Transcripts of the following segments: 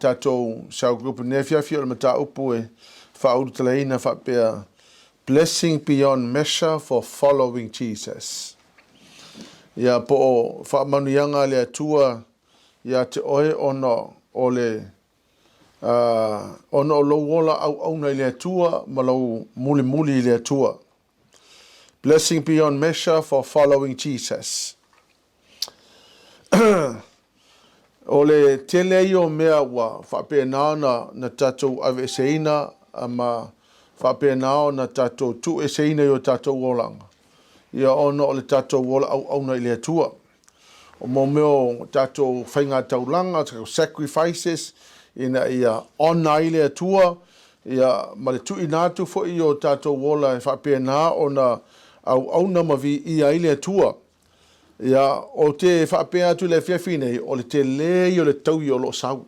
Tatou cell group i lenei afiafi o le mataupu e faaulutalaina faapea Blessing beyond measure for following Jesus. Ia po o faamanuiaga a le Atua ia te oe ona o le uh, ona o lou ola auauna i le Atua ma lou mulimuli i le Atua. Blessing beyond measure for following Jesus. O le tele ia o mea ua faapena ona na tatou aveeseina ma faapena ona tatou tuueseina i o tatou olaga, ia ona o le tatou ola auauna i le Atua. O mo mea o tatou faigataulaga, tatou sacrifices, ina ia honour ai le Atua, ia ma le tuuina atu foi i o tatou ola e faapena ona auauna ma viia ai le Atua. Ia, ou te faapea atu i le afiafi nei, o le tele ia o le taui o lo o sau.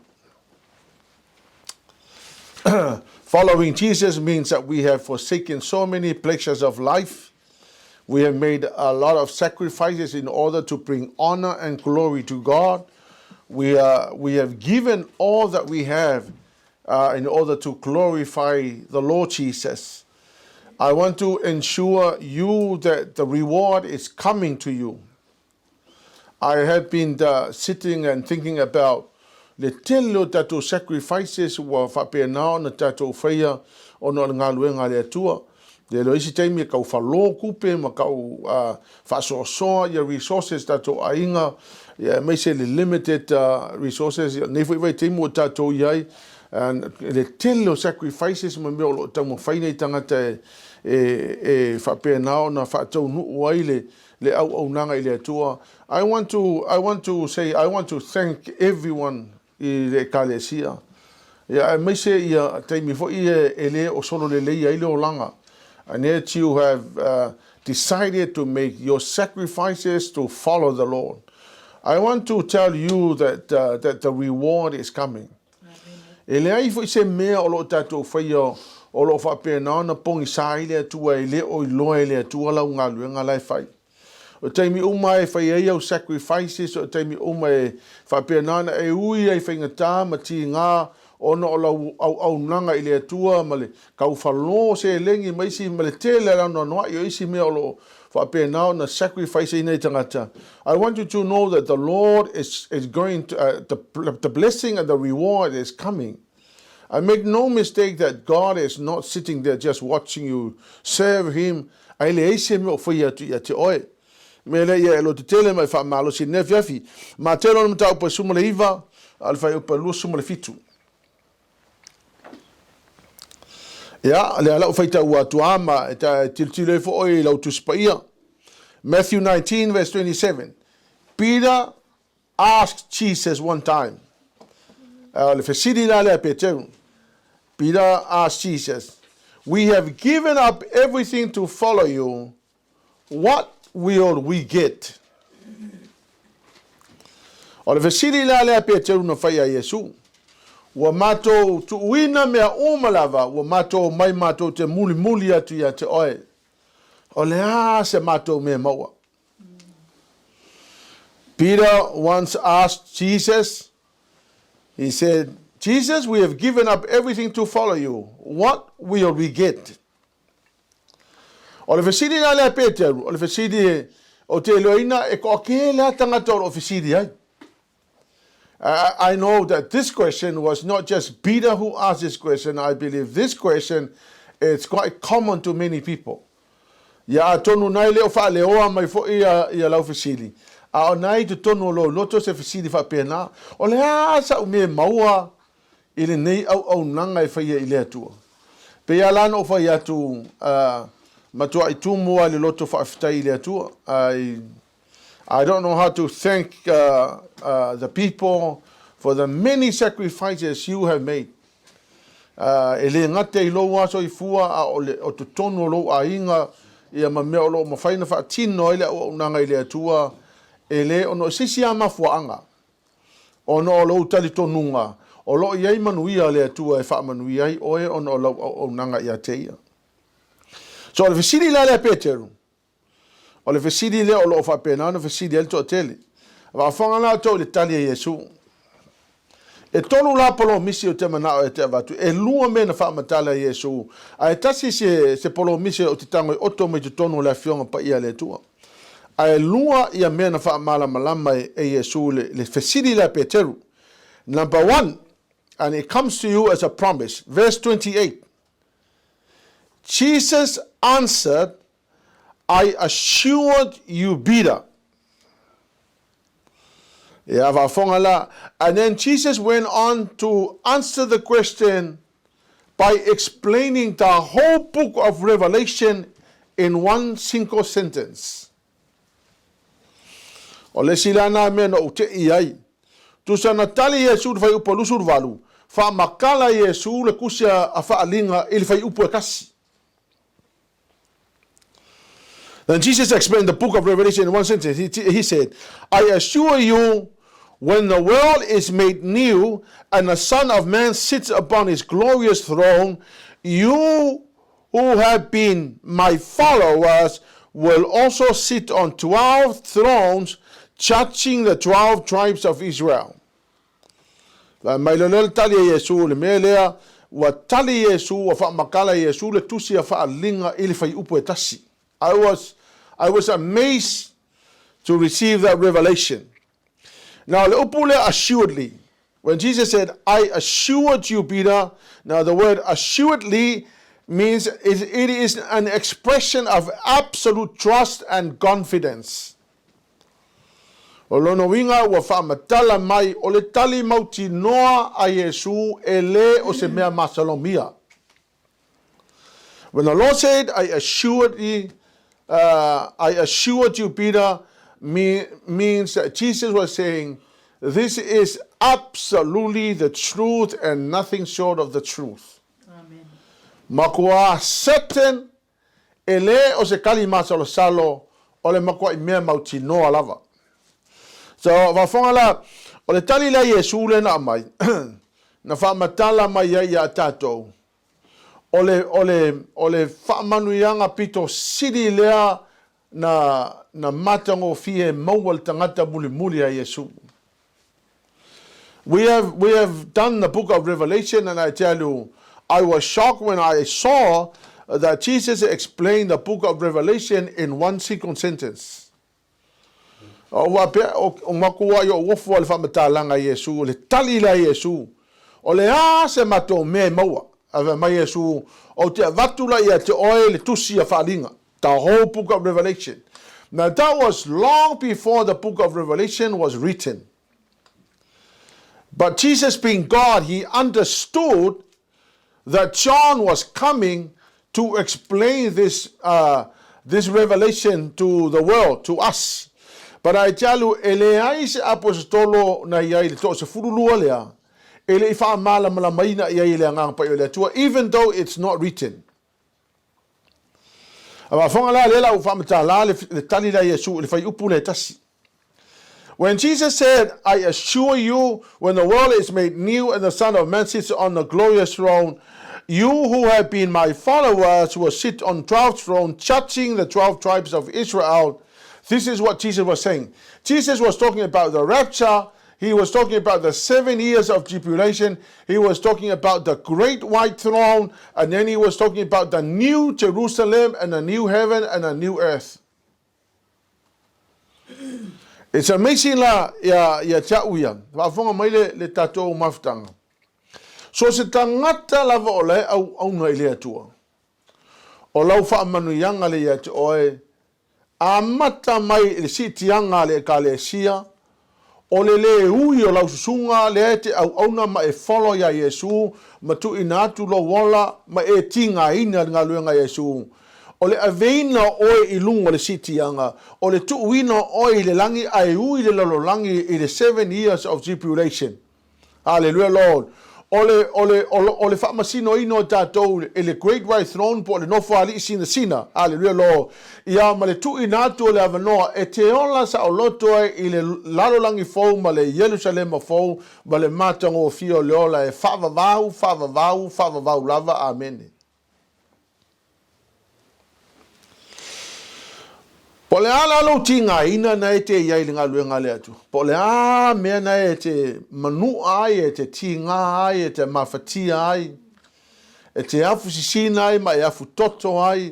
Following Jesus means that we have forsaken so many pleasures of life. We have made a lot of sacrifices in order to bring honor and glory to God. We, uh, we have given all that we have uh, in order to glorify the Lord Jesus. I want to ensure you that the reward is coming to you. I have been uh, sitting and thinking about le tele o tatou sacrifices ua faapena ona tatou faia ona o le galuega a le Atua. Le lo isi taimi e kau falo kupe ma kau uh, faasoasoa ia resources tatou aiga ia aemaise le limited uh, resources ia nei foi vaitaimi ua tatou i ai le tele o sacrifices ma mea o lo o taumafai nei tagata e, e, e faapena ona faataunuu ai le, le auaunaga i le Atua. I want to, I want to say, I want to thank everyone i le Ekalesia. Ia, aemaise ia taimi foi e, e le o solo lelei ai le olaga. And yet you have uh, decided to make your sacrifices to follow the Lord. I want to tell you that, uh, that the reward is coming. E leai foi se mea o lo o tatou faia o lo o faapena ona pogisa ai le Atua e le o iloa e le Atua lau galuega la e fai. O taimi uma e fai ai au sacrifices, o taimi uma e faapena ona e ui ai faigata ma tigā ona o lau auaunaga i le Atua ma le kaufalō seleni ma isi ma le tele o le anoanoai o isi mea o lo o faapena ona sacrifice ai nei tagata. I want you to know that the Lord is, is going to, uh, the, the blessing and the reward is coming. I make no mistake that God is not sitting there just watching you serve Him, ae leai se mea o faia atu ia te oe. Mea lea ia e lotetele ma e faamalosi i lenei afiafi. Mateo lona mataupu e 19, a o le fuaiupu e 27. Ia, lea lau faitau atu a ma e ta tilotilo ai foi i lau Tusi Paia. Matthew 19 verse 27. Peter asked Jesus one time. Uh, le fesili la lea Peteru. Peter asked Jesus, We have given up everything to follow you. What will we get? O le fesili la lea Peteru na fai a Iesu. Ua matou tuuina mea uma lava, ua matou mai matou te mulimuli atu ia te oe. O le a se matou mea maua? Peter once asked Jesus, he said, Jesus, we have given up everything to follow you. What will we get? O le fesili la lea Peteru, o le fesili o te iloaina e toatele lava tagata o lo o fesili ai. I, I know that this question was not just Peter who asked this question. I believe this question is quite common to many people. Ia atonu nai le o faaleoa mai foi ia, ia lau fesili. A o nai totonu o lou loto se fesili faapena. O le a sa'u mea e maua i lenei auaunaga e faia i le Atua? Pei lava la ona ou fai atu, uh, matuai tumu lava i le loto faafetai i le Atua. I, I don't know how to thank uh, uh, the people for the many sacrifices you have made. Uh, e le gata i lou lava soifua, a o, le, o totonu o lou aiga, ia ma mea o lo o mafai ona faatino ai le auaunaga i le Atua, e le ono se isi lava mafuaaga, ona o lou talitonuga, o lo o i ai manuia a le Atua e faamanuia ai oe ona o lau auaunaga ia te Ia. So o le fesili la lea Peteru, O le fesili lea o lo o faapena ona fesili ai le toatele. Faafofoga la outou i le tali a Iesu. E tolu la polomisi ou te manao e te avatu. E lua mea na faamatala e Iesu, ae tasi se polomisi ou te tago e oto mai totonu o le Afioga Paia a le Atua. Ae lua ia mea na faamalamalama e Iesu le fesili lea a Peteru. Number one, and it comes to you as a promise. Verse 28. Jesus answered, "I assured you, Peter." Ia faafofoga la. And then Jesus went on to answer the question by explaining the whole book of Revelation in one single sentence. O le isi la na mea na ou tei ai. Tusa na tali Iesu i le fuaiupu 28, faamatala Iesu le tusi a Faaliga i le fuaiupu e tasi. Then Jesus explained the book of Revelation in one sentence. He said, "I assure you, when the world is made new and the Son of Man sits upon his glorious throne, you who have been my followers will also sit on 12 thrones, judging the 12 tribes of Israel." Fai mai lea le tali a Iesu le mea lea, ua tali Iesu, ua faamatala Iesu le tusi a Faaliga i le fuaiupu e tasi. I was amazed to receive that revelation. Now, le upu lea "assuredly." When Jesus said, "I assured you, Peter," now the word "assuredly" means it is an expression of absolute trust and confidence. O lona uiga ua faamatala mai o le tali mautinoa a Iesu e le o se mea masalomia. When the Lord said, "I assured you, Peter," means that Jesus was saying, "This is absolutely the truth and nothing short of the truth." Amen. Matua certain e le o se kali masalosalo o le matua i mea mautinoa lava. So, faafofoga la, o le tali lea Iesu le na mai, na faamatala mai ai ia tatou, o le faamanuiaga pito sili lea na matagofie maua le tagata mulimuli a Iesu. We have done the book of Revelation, and I tell you, I was shocked when I saw that Jesus explained the book of Revelation in one single sentence. O ua pea, o makua i o uofu a le faamatalaga Iesu, le tali lea Iesu. O le a se matou mea e maua. Ae mai Iesu, ou te avatu la ia te oe le tusi a Faaliga. The whole book of Revelation. Now that was long before the book of Revelation was written. But Jesus being God, he understood that John was coming to explain this revelation to the world, to us. But I tell you, e leai se aposetolo na iai le 12 lea, e le i faamalamalamaina i ai le Agaga Paia o le Atua, even though it's not written. A faafofoga la lea la ua faamatala le tali la Iesu i le fuaiupu le tasi. When Jesus said, "I assure you, when the world is made new and the Son of Man sits on the glorious throne, you who have been my followers will sit on 12 thrones, judging the 12 tribes of Israel." This is what Jesus was saying. Jesus was talking about the rapture. He was talking about the 7 years of tribulation. He was talking about the great white throne. And then he was talking about the new Jerusalem and the new heaven and a new earth. It's amazing la ia te au ia. Faafofoga mai le tatou mafutaga. So se tagata lava o le auauna i le Atua. O lau faamanuiaga le ia te oe, amata mai i le siitiaga a le ekalesia, o le le ui o lau susuga lea e te auauna ma e follow ia Iesu, ma tuuina atu lou ola, ma e tigaina le galuega Iesu. O le aveina oe i luga o le siitiaga, o le tuuina oe i le lagi ae ui le lalolagi i le 7 years of tribulation. Hallelujah, Lord. O le faamasinoina o tatou i le great white throne po o le nofo alii sinasina. Hallelujah, Lord. Ia ma le tuuina atu o le avanoa e te ola saoloto ai i le lalolagi fou ma le Ierusalema fou ma le matagofie o le ola e faavavau, faavavau, faavavau lava. Amene. Po o le a la lou tigaina na e te i ai i le galuega a le Atua? Po o le a mea na e te manua ai, e te tiga ai, e te mafatia ai, e te afu sisina ai ma e afu toto ai,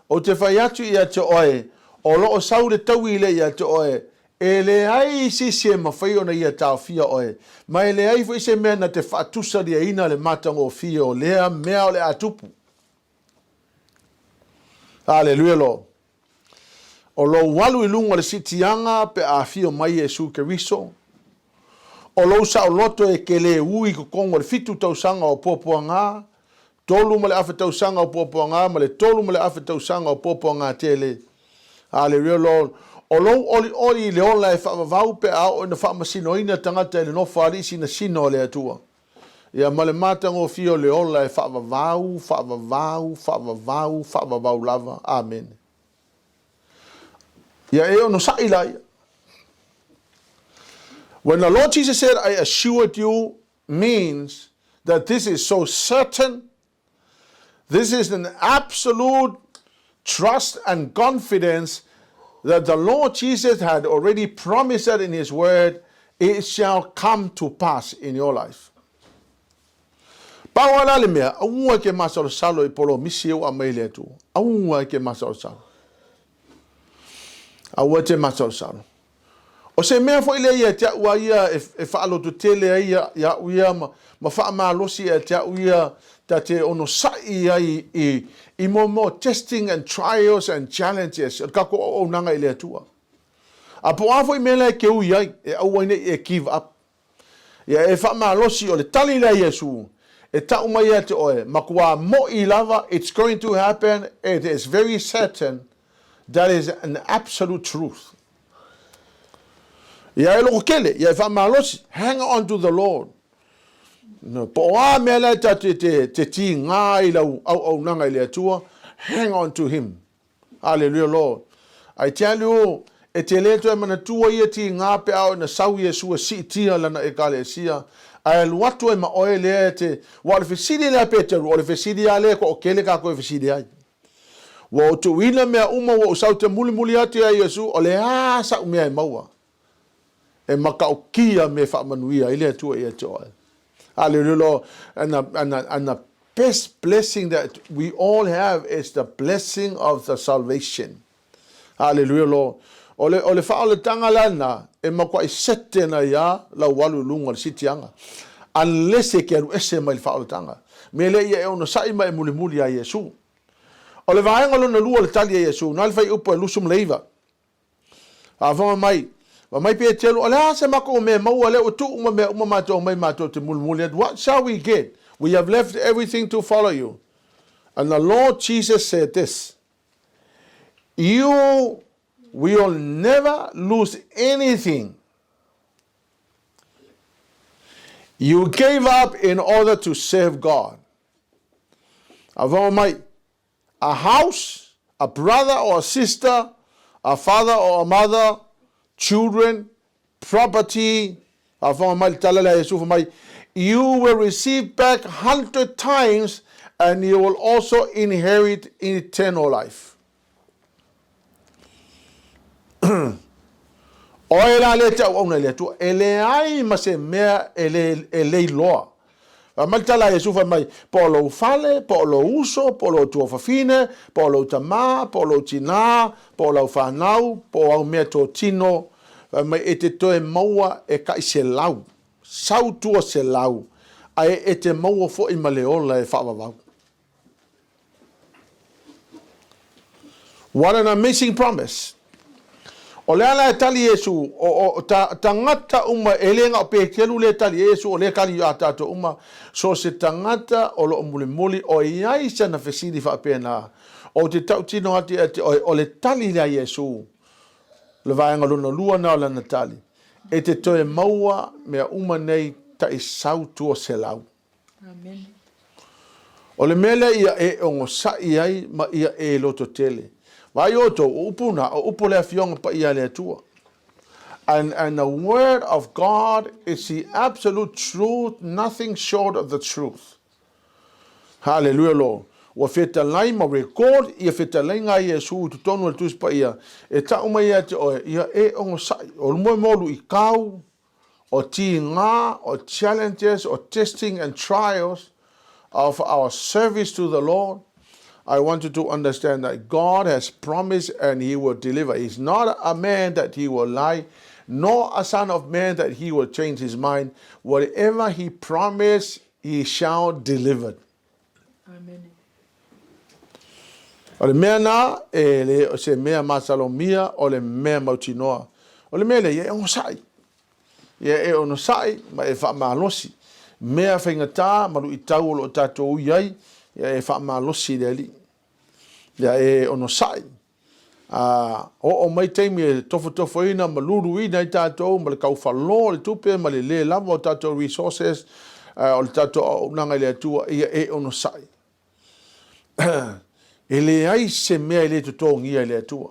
ou te fai atu ia te oe, o lo o sau le taui lea ia te oe, e leai se isi e mafai ona ia taofia oe, ma e leai foi se mea na te faatusaliaina le matagofie o lea mea o le a tupu. Aleluia Lord. O lou alu i luga o le siitiaga pe a afio mai Iesu Keriso, o lou saoloto e te le ui i totonu o le 7 tausaga o puapuaga, 3.5 tausaga o puapuaga ma le 3.5 tausaga o puapuaga tele. Aleluia Lord. O lou olioli i le ola e faavavau pe a oo ina faamasinoina tagata i le Nofoalii sinasina o le Atua. Ia ma le matagofie o le ola e faavavau, faavavau, faavavau, faavavau lava. Amene. Ia e onosai laia. When the Lord Jesus said, I assured you, means that this is so certain, this is an absolute trust and confidence that the Lord Jesus had already promised that in His word, it shall come to pass in your life. Pau lava la le mea, aua e ke masalosalo i polomisi e ua aumai e le Atua. Aua e ke masalosalo. Aua e te masalosalo. O se mea foi lea ia te au a ia e faalototele ai ia au ia ma faamalosi ia te au ia ta te onosai ai i mo testing and trials and challenges o le tatou auaunaga i le Atua. A po o a foi mea la e te ui ai, e aua ai ne i e give up. Ia e faamalosi, o le tali lea a Iesu, e tau mai ia te oe, matua mo'i lava, it's going to happen, it is very certain, that is an absolute truth. Ia e loko tele, ia e faamalosi, hang on to the Lord. No, po o a mea la e ta te, te, te tīgā i lau auaunaga i le Atua, hang on to Him. Hallelujah Lord. I tell you, e te le toe manatua ia tīgā pe a oo ina sau Iesu e siitia lana Ekalesia, ae alu atu ai ma oe lea e te, ua o le fesili lea a Peteru, o le fesili a lea e toatele tatou e fesili ai. Ua ou tuuina mea uma ua ou sau te mulimuli atu ia Iesu, o le a sa'u mea e maua? E matautia mea e faamanuia ai le Atua ia te oe. Hallelujah Lord. And the, and the, and the best blessing that we all have is the blessing of the salvation. Hallelujah Lord. O le, o le faaoletanga la na, e matuai sete na ia lau alu i luga o le sitiaga. Unless e ke alu ese mai le faaoletanga. Mea lea ia e onosai ma e mulimuli ia Iesu. O le vaega lona lua o le tali a Iesu, na le fuaiupu e 29. Faafofoga mai, fai mai Peteru, O le a se matou mea e maua lea ua tuu uma mea uma matou mai matou te mulimuli atu? What shall we get? We have left everything to follow you. And the Lord Jesus said this, You will never lose anything. You gave up in order to serve God. Faafofoga mai, a house, a brother or a sister, a father or a mother, children, property, faafofoga mai le tala lea a Iesu fai mai, you will receive back 100 times and you will also inherit eternal life. Oe la lea te auauna i le Atua, e leai ma se mea e le, e leiloa. Fai mai le tala a Iesu fai mai, po o lou fale, po o lou uso, po o lou tuafafine, po o lou tamā, po o lou tinā, po o lau fanau, po o au mea totino, fai mai e te toe maua e kai selau, sau tua selau, ae e te maua foi ma le ola e faavavau. What an amazing promise. O le a la e tali Iesu, o, o ta, tagata uma, e le na o Peteru lea e tali e Iesu, o lea e tali a tatou uma, so se tagata o loo mulimuli, o iai sana fesili faapena, ou te tautino atu ia te oe, o le tali lea a Iesu, le vaega lona lua na o lana tali, e te toe maua mea uma nei tai sau tua selau. Amen. O le mea lea ia e onosai ai ma ia e lototele. Vaai outou, o upu na, o upu o le Afioga Paia a le Atua. And, and the word of God is the absolute truth, nothing short of the truth. Hallelujah, Lord. Ua fetalai ma record ia fetalaiga a Iesu i totonu o le Tusi Paia, e tau mai ia te oe, ia e onosai. O le moe mo luitau, o tiga, o challenges, o testing and trials of our service to the Lord, I want you to understand that God has promised and He will deliver. He's not a man that He will lie, nor a son of man that He will change His mind. Whatever He promised, He shall deliver. Amene. O le mea na, e le o se mea masalomia, o le mea mautinoa. O le mea lea, ia e onosai. Ia e onosai ma e faamalosi. Mea faigata ma luitau o lo o tatou ui ai, ia e faamalosi i le Alii. Ia e onosai. A oo mai taimi e tofotofoina ma luluina ai tatou ma le taufalo o le tupe ma le le lava o tatou resources, o le tatou auaunaga i le Atua, ia e onosai. E leai se mea e le totogia e le Atua.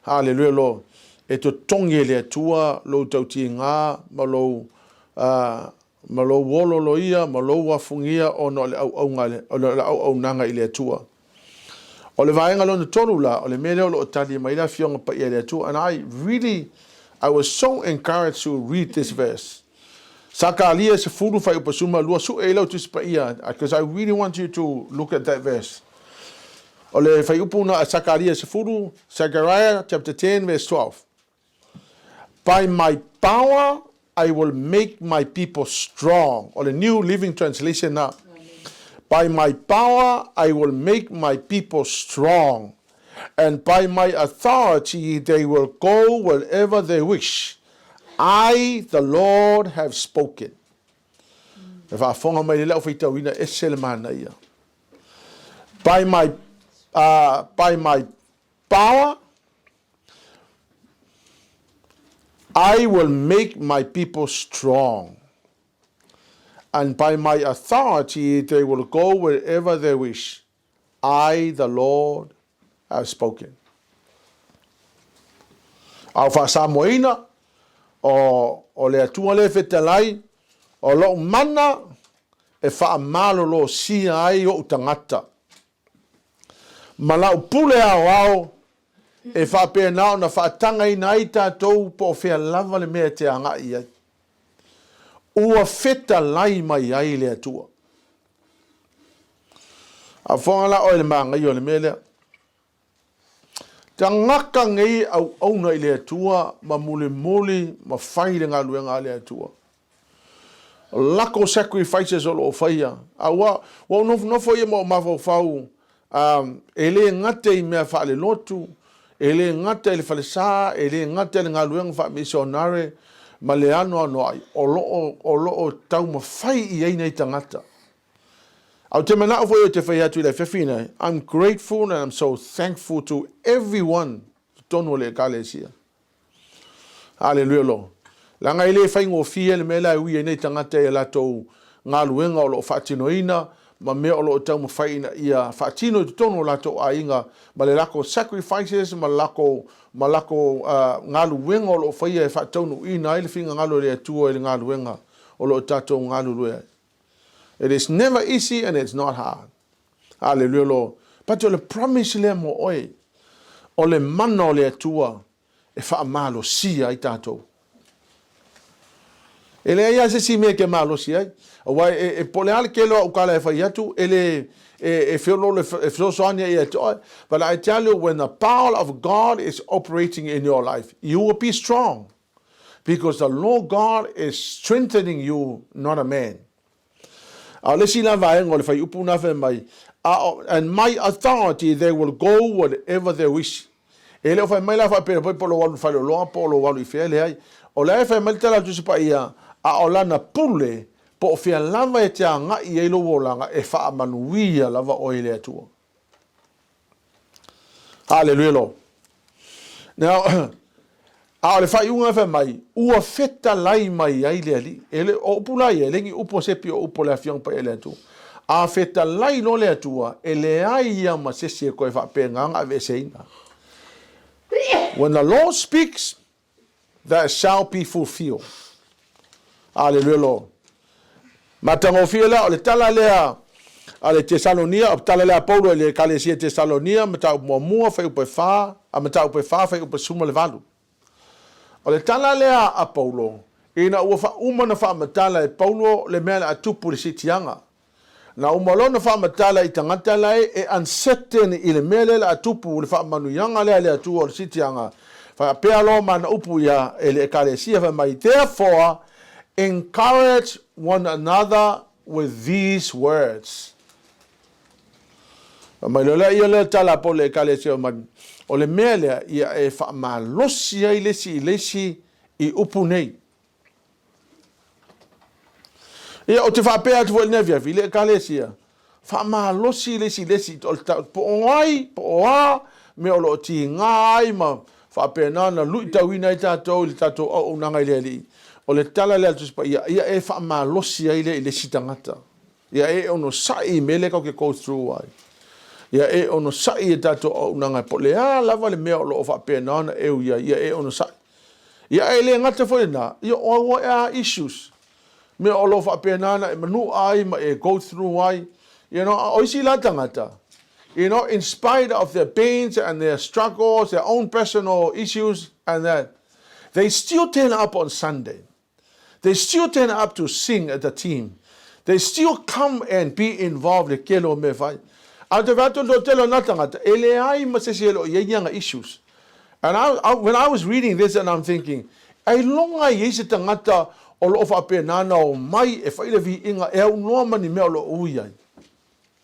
Haleluia Lord. E totogi e le Atua lou tautiga ma lou ma lou ololoia ma lou afugia ona o le auauga o le auaunaga i le Atua. O le vaega lona tolu la, o le mea lea o lo o tali mai le Afioga Paia i le Atua. And I really, I was so encouraged to read this verse. Sakalia 10 fuaiupu 12, sue i lau Tusi Paia, because I really want you to look at that verse. O le fuaiupu na Sakaria 10, Zechariah chapter 10 verse 12. By my power I will make my people strong. O le New Living Translation na. By my power I will make my people strong, and by my authority they will go wherever they wish. I, the Lord, have spoken. E faafofoga mai le lau faitauina ese le manaia. By my power, I will make my people strong. And by my authority, they will go wherever they wish. I, the Lord, have spoken. A o faasamoaina, o, o le Atua le fetalai, o lou mana e faamalolosia ai ou tagata. Ma lau pule aoao e faapena ona faatagaina ai tatou po o fea lava le mea e te agai i ai. Ua fetalai mai ai le Atua. A fofoga la oe i le manaia o le mea lea. Tagata nei auauna i le Atua ma mulimuli ma fai le galuega a le Atua. Lako sacrifices o lo o faia. A ua, ua ou nofonofo ia ma ou mafaufau, um, e le gata i mea faalelotu, e le gata i le falesa, e le gata i le galuega faamisionare ma le anoanoai, o lo o, o lo o taumafai i ai nei tagata. A ou te manao foi ou te fai atu i le afiafi nei, I'm grateful and I'm so thankful to everyone totonu o le Ekalesia. Haleluia Lord. Leaga e le faigofie le mea la e ui ai nei tagata i a latou galuega o lo o faatinoina ma mea o lo o taumafai ina ia faatino i totonu o latou aiga ma le lako sacrifices ma lako ma lako galuega o lo o faia e faataunuuina ai le finagalo o le Atua i le galuega o lo o tatou galulue ai. It is never easy and it's not hard. Hallelujah Lord. But o le promise lea mo oe, o le mana o le Atua e faamalosia ai tatou. E leai lava se isi mea e ke malosi ai. Aua e, e, po o le a le tele o au tala e fai atu, e le, e, e feoloolo e fesoasoani ai ia te oe. But I tell you, when the power of God is operating in your life, you will be strong. Because the Lord God is strengthening you, not a man. A o le isi la vaega o le fuaiupu na fai mai, and my authority they will go wherever they wish. E le o fai mai la faapea po o lou alu i faleoloa po o lou alu i fea, leai. O la e fai mai le tala a le Tusi Paia, a o lana pule, po o fea lava e te agai i ai lou olaga, e faamanuia lava oe i le Atua. Hallelujah Lord. Now, a o le faaiuga e fai mai, ua fetalai mai ai le Alii. E le, o upu la ia, e le ni upu a se pio upu o le Afioga Paia i le Atua. A fetalai loa le Atua, e leai ia ma se isi e toe faapena ona aveeseina. When the Lord speaks, that shall be fulfilled. Hallelujah Lord. Matagofie la, o le tala lea a le Tesalonia, o tala lea a Paulo i le Ekalesia Tesalonia, mataupu muamua, fuaiupu e 4, a mataupu e 4, fuaiupu 18. O le tala lea a Paulo, ina ua faauma ona faamatala e Paulo le mea o le a tupu i le siitiaga. Na uma loa ona faamatala i tagata la e uncertain i le mea lea o le a tupu i le faamanuiaga lea a le Atua o le siitiaga, faapea loa ma ana upu ia e le Ekalesia fai mai, Therefore, encourage one another with these words. Fai mai loa lea ia lea tala a Paulo i le Ekalesia fai mai, o le mea lea ia e faamalosi ai le isi i le isi i upu nei. Ia, ou te faapea atu foi i lenei afiafi i le Ekalesia, faamalosi le isi i le isi, o le po o ai, po o a mea o lo o tiga ai ma faapena ona luitauina ai tatou i le tatou auaunaga i le Alii, o le tala lea a le Tusi Paia, ia e faamalosi ai lea i le isi tagata. Ia e onosai i mea lea tatou te go through ai. Ia e onosai i le tatou auaunaga, po o le a lava le mea o lo o faapena ona e ui ai, ia e onosai. Ia e le gata foi i lena, ia o au oe issues, mea o lo o faapena ona e manua ai ma e go through ai. O isi la tagata, in spite of their pains and their struggles, their own personal issues and that, they still turn up on Sunday. They still turn up to sing at the team. They still come and be involved le tele o mea fai. A te vaai atu le toatele o nā tagata, e leai ma se isi e le o i ai ni ana issues. And when I was reading this and I'm thinking, ailoga e i ai se tagata o lo o faapena ona omai e fai le viiga e aunoa ma ni mea o lo o ui ai.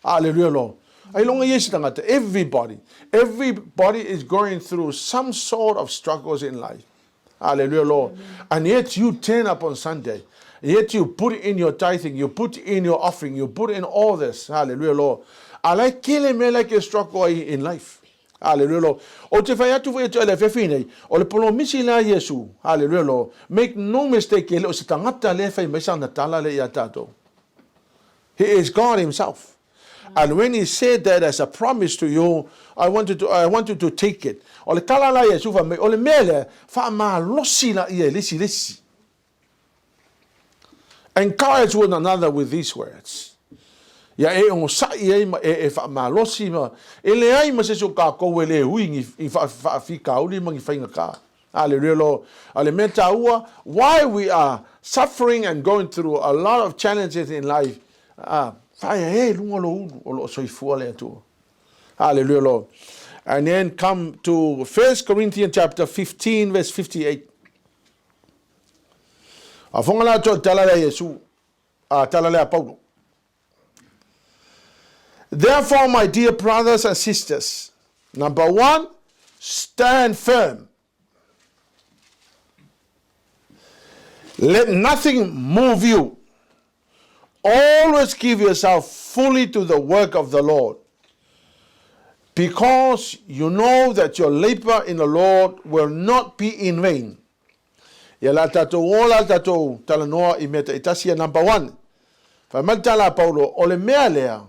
Hallelujah Lord. Ailoga e i ai se tagata. Everybody, everybody is going through some sort of struggles in life. Hallelujah Lord. And yet you turn up on Sunday. Yet you put in your tithing, you put in your offering, you put in all this. Hallelujah Lord. A la e tele mea la e ke struggle ai in life. Hallelujah Lord. Ou te fai atu foi e te le afiafi nei, o le polomisi lea a Iesu. Hallelujah Lord. Make no mistake, e le o se tagata lea e fai mai sana tala lea ia tatou. He is God himself. And when he said that as a promise to you, I want you to take it. O le tala la a Iesu fai mai, o le mea lea, faamalosi laia i le isi i le isi. Encourage one another with these words. Ia e onosai ai ma e e faamalosi ma e leai ma se isi o tatou e le ui ni i faafitauli ma ni faigata. Hallelujah Lord. A le mea taua, why we are suffering and going through a lot of challenges in life, ah, faia e luga lo ulu o lo o soifua le Atua. Hallelujah Lord. And then come to 1 Corinthians chapter 15 verse 58. A fonga la atu o le tala lea Iesu, a tala lea Paulo. Therefore, my dear brothers and sisters, number one, stand firm. Let nothing move you. Always give yourself fully to the work of the Lord, because you know that your labor in the Lord will not be in vain. Ia la tatou ola tatou talanoa i mea taitasi ia number one. Fai mai le tala a Paulo, o le mea lea,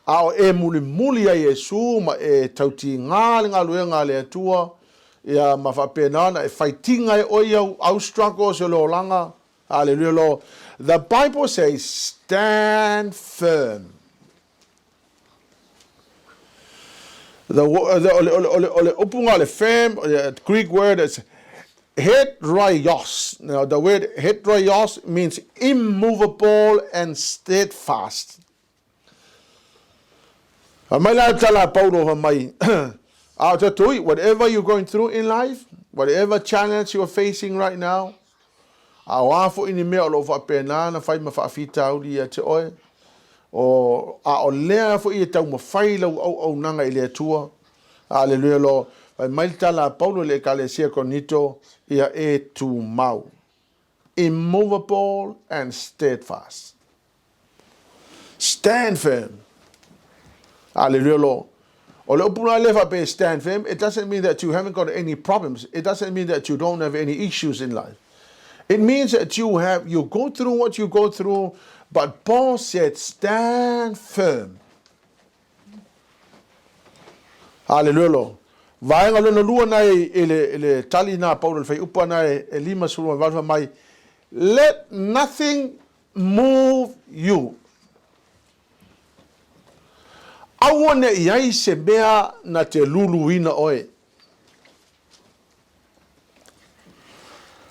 a o e mulimuli ai Iesu ma e tautigā le galuega a le Atua, ia ma faapena ona e faitiga ai oe i au, au struggles o le olaga. Hallelujah Lord. The Bible says, stand firm. The, the, o le, o le, o le, o le upu nga o le firm, the Greek word is hedraios. Now, the word hedraios means immovable and steadfast. Fai mai la tala a Paulo fai mai, a o te tui, whatever you're going through in life, whatever challenge you're facing right now, a o a foi ni mea o lo o faapena na fai ma faafitauli ia te oe, o, a o lea foi e taumafai lau auaunaga i le Atua, Hallelujah Lord. Fai mai le tala a Paulo i le Ekalesia Korinito, ia e tumau. Immovable and steadfast. Stand firm. Hallelujah Lord. O le upu la lea faapea stand firm, it doesn't mean that you haven't got any problems. It doesn't mean that you don't have any issues in life. It means that you have, you go through what you go through, but Paul said, stand firm. Hallelujah Lord. Vaega lona lua na i le, i le tali na Paulo le whaiupu ana e, e 58 wha mai, let nothing move you. Aua ne i ai se mea na te luluina oe.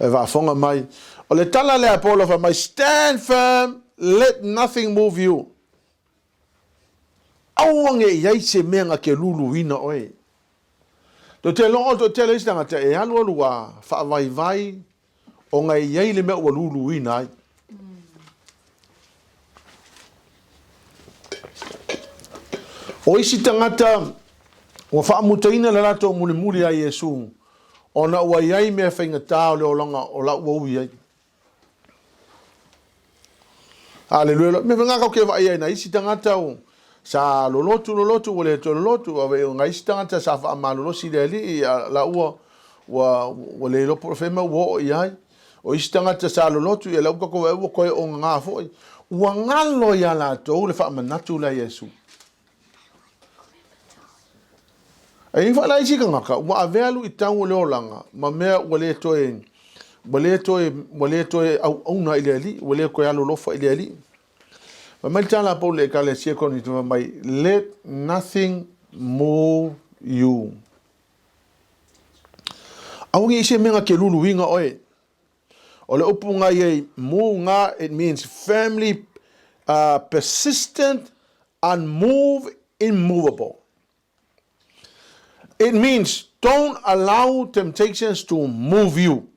E faafofoga mai. O le tala lea a Paulo fai mai, Stand firm, let nothing move you. Aua ne i ai se mea na te luluina oe. Tou te iloa o le toatele o isi tagata e alualu a faavaivai ona e i ai le mea ua luluina ai. O isi tagata ua faamutaina le latou mulimuli ia Iesu ona ua i ai mea faigata o le olaga o la ua ui ai. Aleluia. Mea foi lena tatou te vaai ai nai isi tagata o sa lolotu lolotu ua le toe lolotu, a o nai isi tagata sa faamalolosi i le Alii la ua ua ua le iloa po o fea mea ua oo i ai. O isi tagata sa lolotu ia la ua tatou vaai ua toe ogaga foi. Ua galo ia latou le faamanatu lea a Iesu. E i ai foi la isi tagata ua avea luitau o le olaga ma mea ua le toe ua le toe ua le toe auauna i le Alii, ua le toe alolofa i le Alii. Fai mai le tala a Paulo i le Ekalesia Korinito, fai mai, Let nothing move you. Aua ne i se mea na te luluina oe. O le upu na i ai move na, it means firmly persistent, unmoved, immovable. It means don't allow temptations to move you.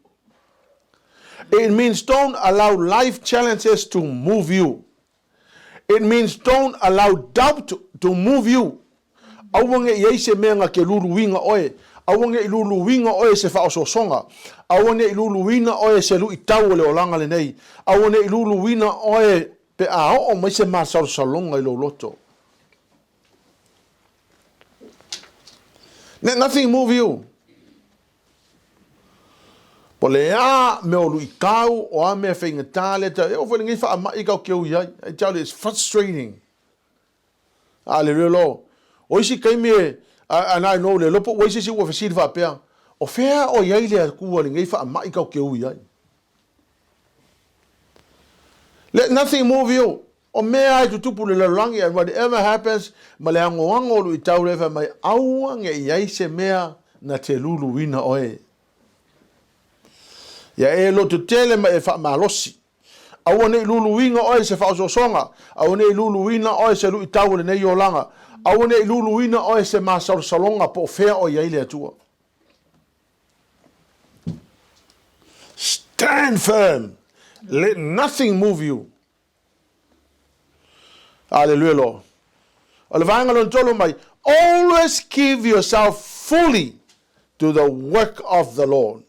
It means don't allow life challenges to move you. It means don't allow doubt to move you. Aua ne i ai se mea na te luluina oe. Aua ne i luluina oe e se faaosoosoga. Aua ne i luluina oe e se luitau o le olaga lenei. Aua ne i luluina oe pe a oo mai se masalosaloga i lou loto. Let nothing move you. Po o le a mea o luitau, o a mea faigata lea tau, e oo foi i lenei faamai tatou te ui ai. I tell you, it's frustrating. Aleluia Lord. O isi taimi e, and I know, le iloa po ua i ai se isi ua fesili faapea, o fea o i ai le Atua i lenei faamai tatou te ui ai? Let nothing move you. O mea lava e tutupu i le lalolagi, and whatever happens, ma le agoago o luitau lea e fai mai, aua ne i ai se mea na te luluina oe. Ia e lototele ma e faamalosi. Aua ne i luluina oe i se faaosoosoga, aua ne i luluina oe i se luitau o lenei olaga, aua ne i luluina oe i se masalosaloga po o fea o i ai le Atua. Stand firm. Let nothing move you. Aleluia Lord. O le vaega lona tolu mai, always give yourself fully to the work of the Lord.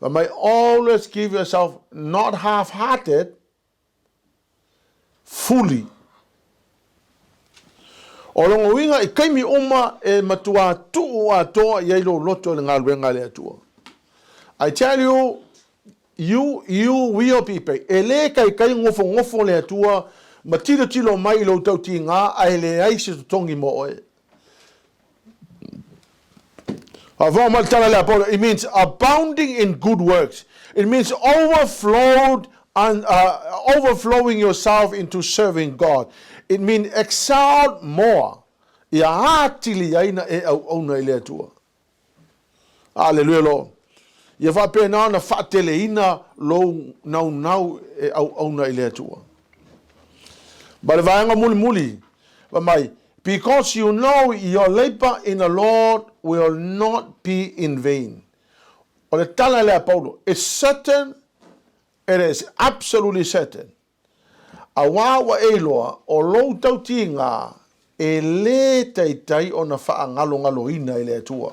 Fai mai, always give yourself not half-hearted, fully. O lona uiga i taimi uma e matua tuu atoa i ai lou loto i le galuega a le Atua. I tell you, You, you will be paid. E lē taitai nofonofo le Atua ma tilotilo mai i lou tautiga ae leai se totogi mo oe. Faafofoga mai le tala lea a Paulo, it means abounding in good works. It means overflowed and overflowing yourself into serving God. It means excelled more. Ia atili ai na e auauna i le Atua. Aleluia Lord. Ia faapena ona faateleina lou naunau e auauna i le Atua. Ma le vaega mulimuli, fai mai, Because you know your labor in the Lord will not be in vain. O le tala lea a Paulo, it's certain, it is absolutely certain. Auā ua e iloa, o lou tautiga e lē taitai ona faagalogaloina e le Atua.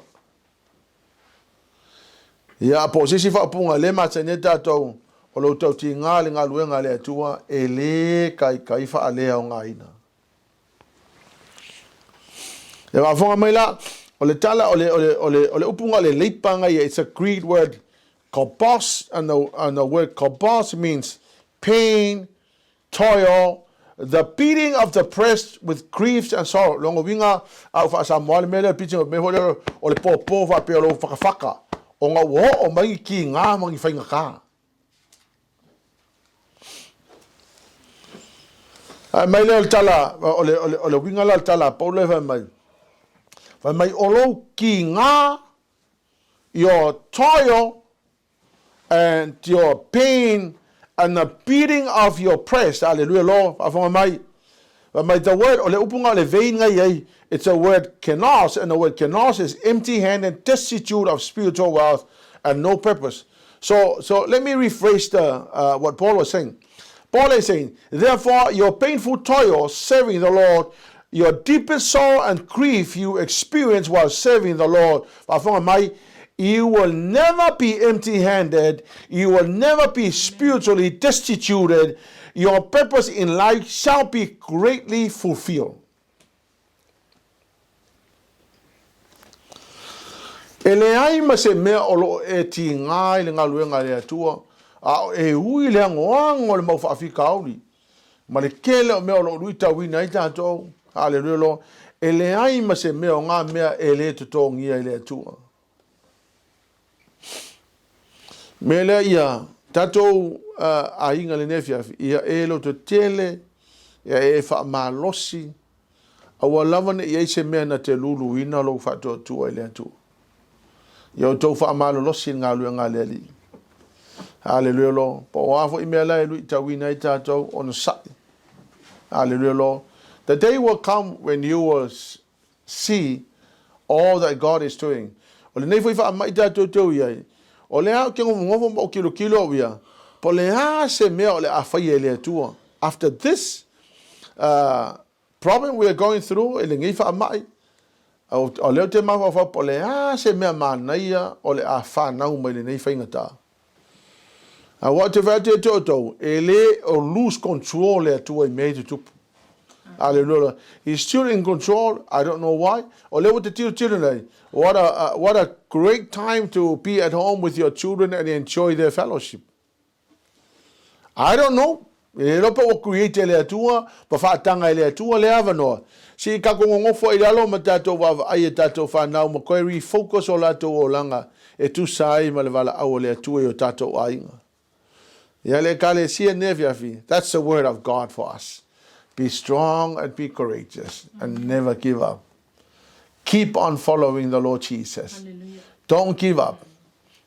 Ia, po o se isi faaupuga lē masani ai tatou, o lou tautiga i le galuega a le Atua e lē taitai faaleaogaina. Ia faafofoga mai la, o le tala, o le, o le, o le, o le upu na o le leipa na ia, it's a Greek word, kobos, and the, and the word kobos means pain, toil, the beating of the breast with griefs and sorrow. Lona uiga, a ua faa-Samoa le mea lea, beating of, mea foi lea o le pōpō faapea o lou fakafaka, ona ua oo mai ni kīgā ma ni faigata. Ae mai lea o le tala, o le uiga la o le tala a Paulo e fai mai o lou kiga, your toil and your pain and the beating of your press. Hallelujah, Lord. Faafofoga mai. Fai mai the word, o le upu nga o le vain nga i ai, it's a word kenos, and the word kenos is empty handed, destitute of spiritual wealth and no purpose. So let me rephrase what Paul was saying. Paul is saying, therefore, your painful toil serving the Lord, your deepest sorrow and grief you experience while serving the Lord, faafofoga mai, you will never be empty-handed. You will never be spiritually destituted. Your purpose in life shall be greatly fulfilled. E leai ma se mea o lo o e tiga i le galuega a le Atua, a o e ui i le agoago o le mau faafitauli, ma le tele o mea o lo o luitauina ai tatou. Haleluia Lord. E leai ma se mea o ngā mea e le totogia e le Atua. Mea lea ia tatou aiga lenei afiafi, ia e loto tele, ia e faamalosi, aua lava ne i ai se mea na te luluina lou faatuatua i le Atua. Ia outou faamalolosi i le galuega a le Alii. Haleluia Lord. Po o a foi mea la e luitauina ai tatou, onosai. Hallelujah, Lord. The day will come when you will see all that God is doing. O lenei foi faamai tatou te o i ai, o lea ou te nofonofo ma ou tilotilo au ia, po o le a se mea o le a faia e le Atua. After this problem we are going through, i lenei faamai, o lea ou te mafaufau po o le a se mea manaia o le a fanau mai lenei faigata. Aua ou te fai atu ia te outou, e le o lose control le Atua i mea i tutupu. Hallelujah. He's still in control. I don't know why. O lea ua te tilotilo nei. What a great time to be at home with your children and enjoy their fellowship. I don't know. E le iloa pe ua create e le Atua, pa faataga e le Atua lea avanoa. Se i tatou nonofo ai i lalo ma tatou vaavaai e tatou fanau ma toe refocus o latou olaga e tusa ai ma le valaau a le Atua i o tatou aiga. Ia le Ekalesia nei afiafi, that's the word of God for us. Be strong and be courageous and never give up. Keep on following the Lord Jesus. Hallelujah. Don't give up.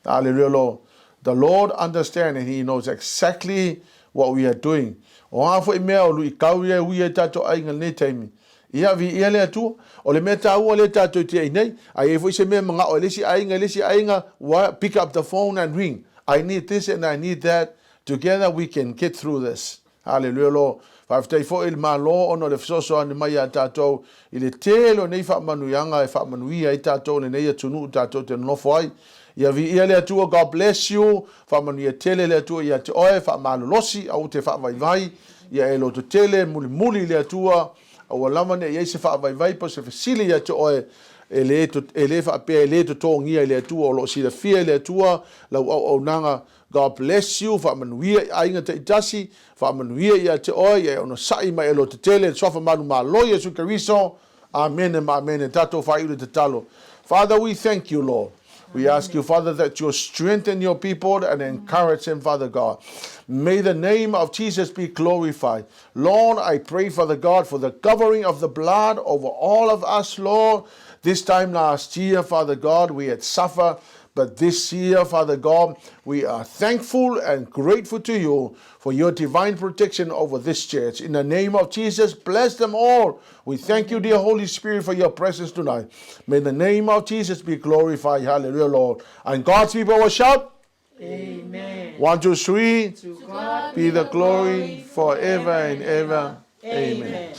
Hallelujah, Lord. The Lord understands and He knows exactly what we are doing. O ngā foi mea o luitau ia e ui ai tatou aiga i lenei taimi. Ia, viia le Atua. O le mea taua lea tatou te ai nei, a i ai foi se mea manao e le isi aiga i le isi aiga, ua pick up the phone and ring. I need this and I need that. Together we can get through this. Hallelujah, Lord. Faafetai foi i le Malo ona o le fesoasoani mai iā tatou i le tele o nei faamanuiaga e faamanuia ai tatou i lenei atunuu tatou te nonofo ai. Ia viia le Atua, God bless you. Faamanuia tele le Atua ia te oe, faamalolosi, aua te faavaivai, ia e lototele, mulimuli i le Atua, aua lava ne i ai se faavaivai po o se fesili ia te oe, e le, e le faapea e le totogia i le Atua, o lo o silafia e le Atua lau auaunaga. God bless you, faamanuia i aiga taitasi, faamanuia ia te oe, ia e onosai ma e lotetele, le suafa manumalo Iesu Keriso. Amene ma amene. Tatou faaiu le tatalo. Father, we thank you, Lord. We ask you, Father, that you strengthen your people and encourage them, Father God. May the name of Jesus be glorified. Lord, I pray, Father God, for the covering of the blood over all of us, Lord. This time last year, Father God, we had suffered. But this year, Father God, we are thankful and grateful to you for your divine protection over this church. In the name of Jesus, bless them all. We thank you, dear Holy Spirit, for your presence tonight. May the name of Jesus be glorified. Hallelujah, Lord. And God's people will shout, Amen. One, two, three. To God Be the glory forever and ever. Amen. Amen.